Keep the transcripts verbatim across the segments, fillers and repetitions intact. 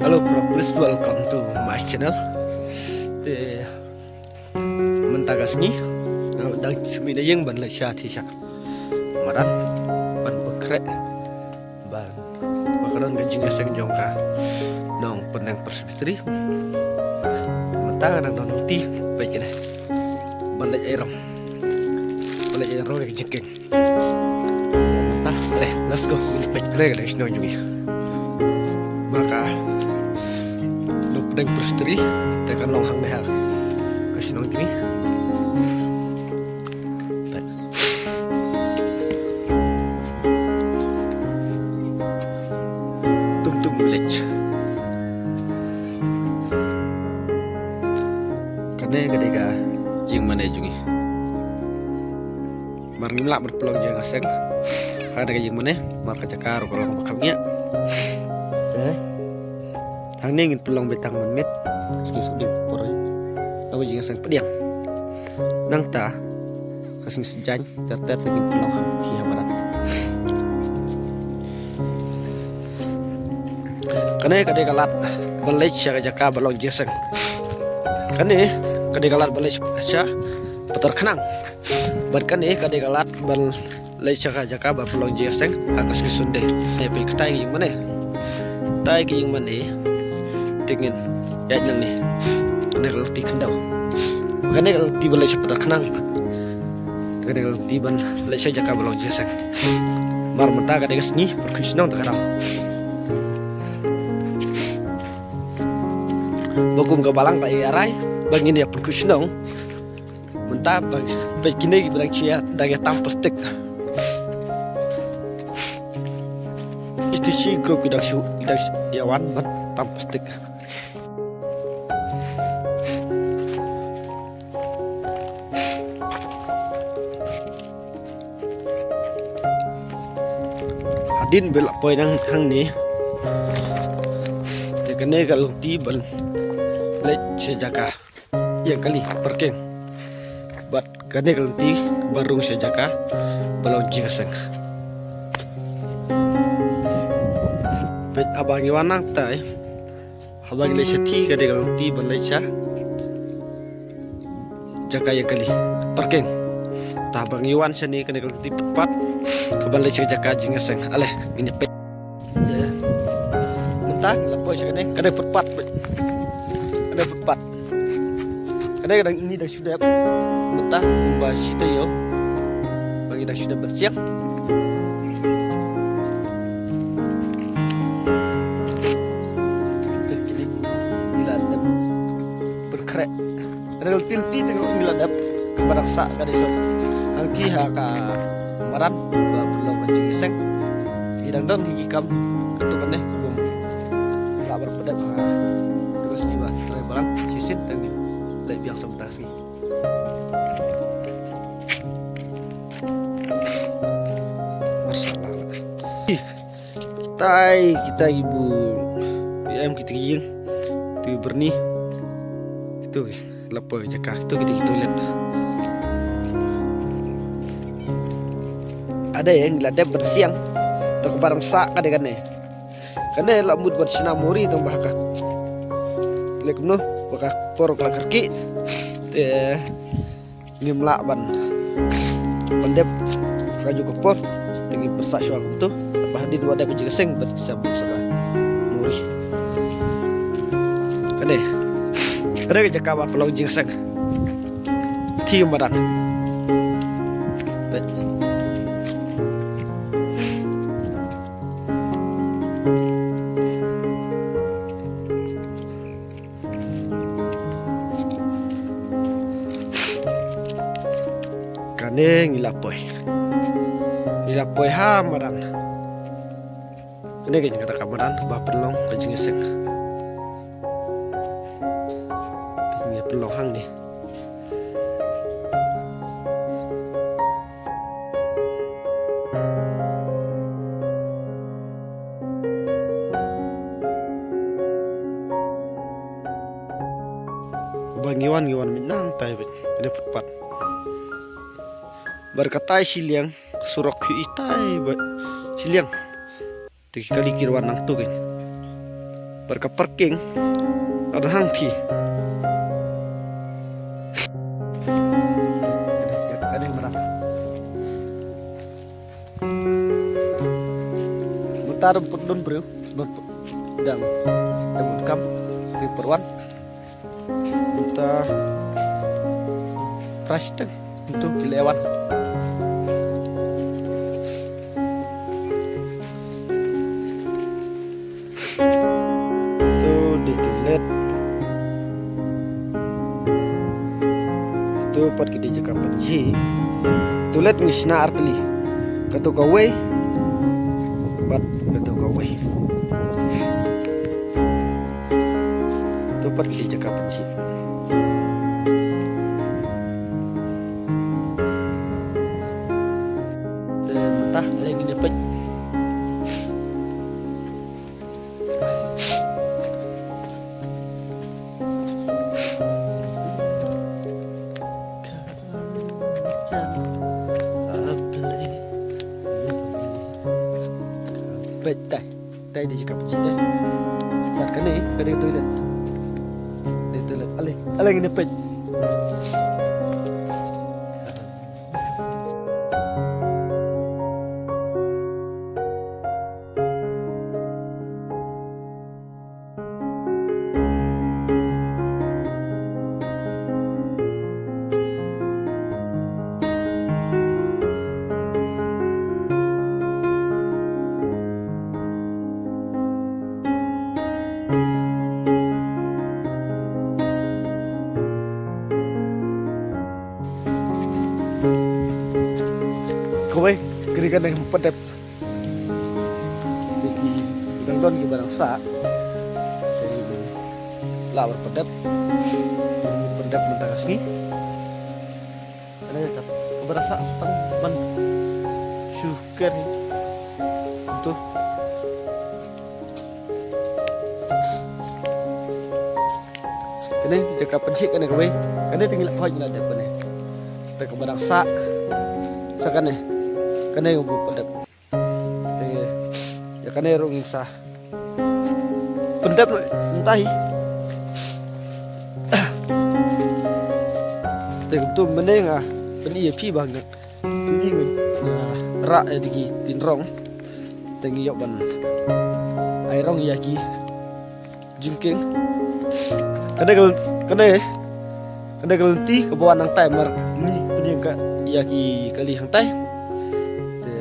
Hello, bro. Please welcome to my channel. Te mynta ka sngi nga dang shu mih na ïing ban leit sha, sha madan ban pynkhreh ban, ba ka don ka jingïaseng jong ka Nongpyndeng Presbytery. Mynta nga dang don lynti, peit kane, ban leit ai rong, ban leit ai rong ïa ka jingkieng. Mynta, ale, let's go. Ngin peit kane ka dei ka shnong jong ngi. Ba ka Nongpyndeng Presbytery te kan long hangne ha ka shnong jong ngi. Peit. Tumtum Village. Kane ka dei ka jingmane jong ngi. Mar ngim lah ban pynlong jingïaseng ha kane ka jingmane, mar ka jaka ruh ka long ba kham ngiah. Te hangne ngin pynlong beit tang mynmiet, ka sngi Sunday por. Ka jingïaseng pdiang. Nangta ka sngi Saitjaiñ ter ter te ngin pynlong ha ki ha barat. Kane ka dei ka lad ban leit sha ka jaka ba long jingïaseng. Kane ka dei ka lad ban leit sha Patar Khnang. Bad kane ka dei ka lad ban leit sha ka jaka ba pynlong jingïaseng ha ka sngi Sunday. Te peit, katai ka ïingmane. Katai ka ïingmane. Te ngin ïaid nangne. Kane ka lynti khyndew. Kane ka lynti ban leit sha Patar Khnang. Kane ka lynti ban leit sha jaka ba long jingïaseng. Mar mynta ka dei ka sngi pynkhuid shnong te ka daw. Ba kum ka balang ka ïa rai ba ngin ïa pynkhuid shnong. Mynta ba peit kine kiba dang shu ïa, dang ïa tam plastik. Isti shi group ki dang shu, ki dang shu ïa wan ban tam plastik. Hadien ba la poi nang hangne, te kane ka lynti ban leit sha jaka ïeng kali, parking. Bad kane ka lynti ban rung sha jaka ba long jingïaseng. Peit, haba ngi wan nangtai, haba ngi leit shathie, kane ka lynti ban leit sha jaka ïeng kali, parking. Te haba ngi wan shane, kane ka lynti pat pat kaban leit sha jaka jingïaseng. Ale, ngin ïa peit. Mynta la poi sha kane, kane footpath. Kane footpath. Kane ka dang, ngi dang shu dep. Mynta kumba shi taïew ba ngi dang shu dep ban siang. Te kine ngi la dep pynkhreh. Kane ka lynti te ngi la dep kaba dang sah ka dei sa hangtei ha ka madan ba pynlong ka jingïaseng. Ki dang don hi ki kam katto katne, kum la bar pdep ha ka sngi ba trai balang shisien, te ngin leit biang sa mynta ka sngi. Mashallah. Kitai, kitai ki bu em, kita ki ïing, tu berni. Itu ki la poi jaka, itu ki dei ki toilet. Ada ïa ngi la dep ban siang, to ka ba dang sah ka dei kane. Kane la mut ban shna mori tang ba ka leh kumno, ba ka por ka la kyrkieh. Te ngim lah ban, ban dep ha kajuh ka por, te ngi pynsah shuwa kumto. Ba hadien wat dep ka jingïaseng bad pisa bun sa ka mori. Kane, kane ka jaka ba pynlong jingïaseng. Thie madan. Peit. Kane ngi la poi. Ngi la poi ha madan. Kane ka jingkata ka madan ba pynlong ka jingïaseng. Ngi pynlong hangne. Ba ngi wan, ngi wan mynta nangtai bad kane footpath. Bad katai shiliang, surok phi i tai bad shiliang. Te ki kali ki wan nangto kein. Bad ka parking ar hang phi. Mynta dang put don briew, don put dang, dang put kam, dang put wan. Mynta price tag, mynta ki leh wan. Tu dei toilet. Tu pat ki dei jaka pynjhi. Toilet ngi shna ar kali. Katu kawei. Pat katu kawei. Tu pat ki dei jaka pynjhi. Te mynta ale ngin ïa peit. Peit tai. Tai dei jaka pynjhi dei. Bad kane, kane toilet. Dei toilet. Ale, ale ngin ïa peit. Kawei, kri kan dang pynpdep. Te ki dang don kiba dang sah. Te la bar pynpdep. Pynpdep mynta ka sngi. Kane ka, kaba dang sah tang ban shu ker hi. Tu. Kane jaka pynjhi kane kawei. Kane te ngi la hoi ngi la dep kane. Te kaba dang sah. Sa kane. Kane kaba pynpdep. Te ïa kane ruh ngin sa pynpdep noh mynta hi. Te kumtu mynne nga pyni ïa phi ba nga pyni mynne. Rah ïa ki tin rong. Te ngi ïoh ban ai rong ïa ki jingkieng. Kane ka, kane, kane ka lynti kaba wan hangtai mar ngi pynïeng ka ïa ki kali hangtai. Te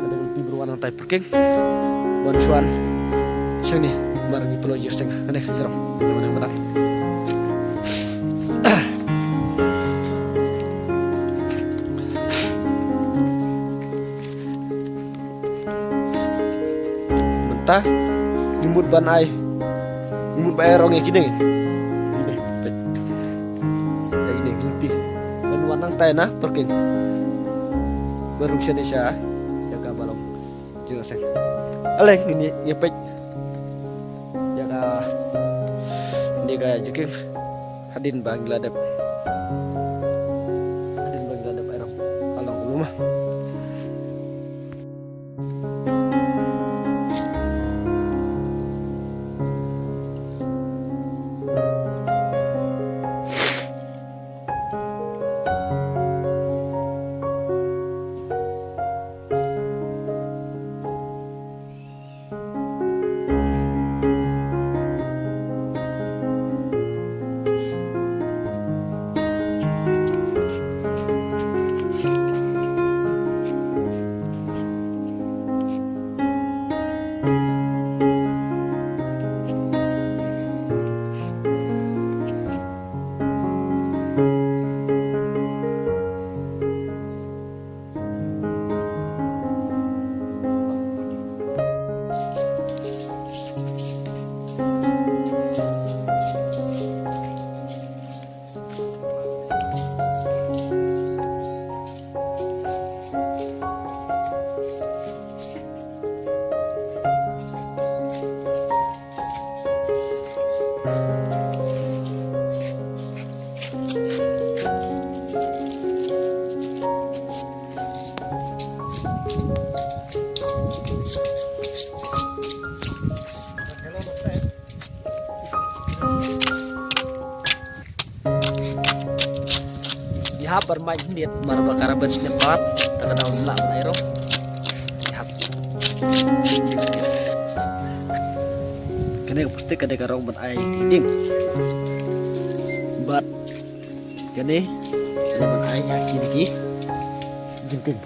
kane ka lynti ba wan hangtai parking. Wan shuwa shane mar ngi pynlong jingseng. Kane ka jrong. Kane ka jrong. Mynta ngi mut ban ai, ngi mut ban ai rong ïa kine. Kine, peit. Ïa kine lynti. Ban wan hangtai na parking. Baroh shane sha ïa kaba long jingseng. Ale ngin ïa peit ïa kane ka jingkieng. Hadien ba ngi la dep. Hadien ba ngi la dep ai rong. Ka long kumno ma. Hap ban mai hyndiat mar ba ka rah ban snem pat, ta ka daw la ban ai rong. Hap. Kane ka plastik ka dei ka rong ban ai ding. Bad kane ka dei ban ai ha ki ki jingkung.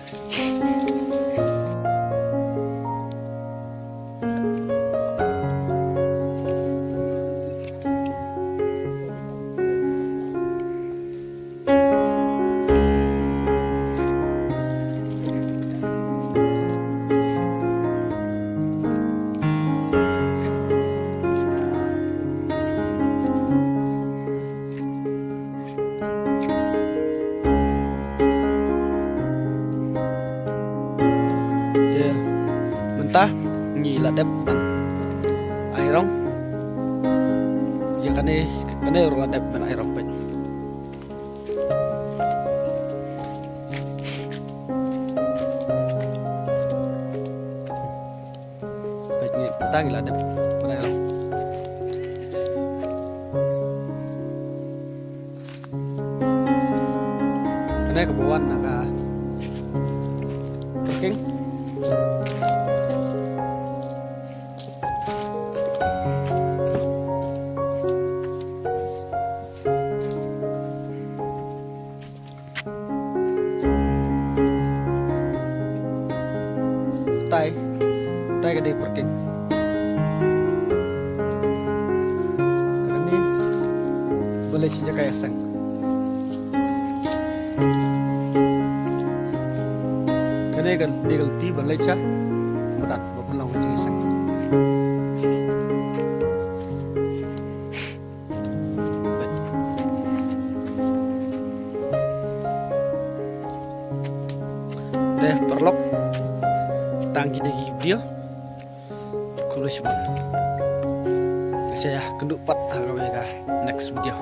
Te mynta ngi la dep ban ai rong. Ïa kane, kane ruh la dep ban ai rong peit. Peit ngi, mynta ngi la dep ban ai rong. Kane kaba wan na ka parking. Tai, tai ka dei parking. Kane ba leit sha jaka ïaseng. Kane ka dei ka lynti ba leit sha madan ba pynlong ka jingïaseng. Te paralok, tang kine ki video. Khublei shibun. Nga sa ïakynduh pat ha kawei ka next video.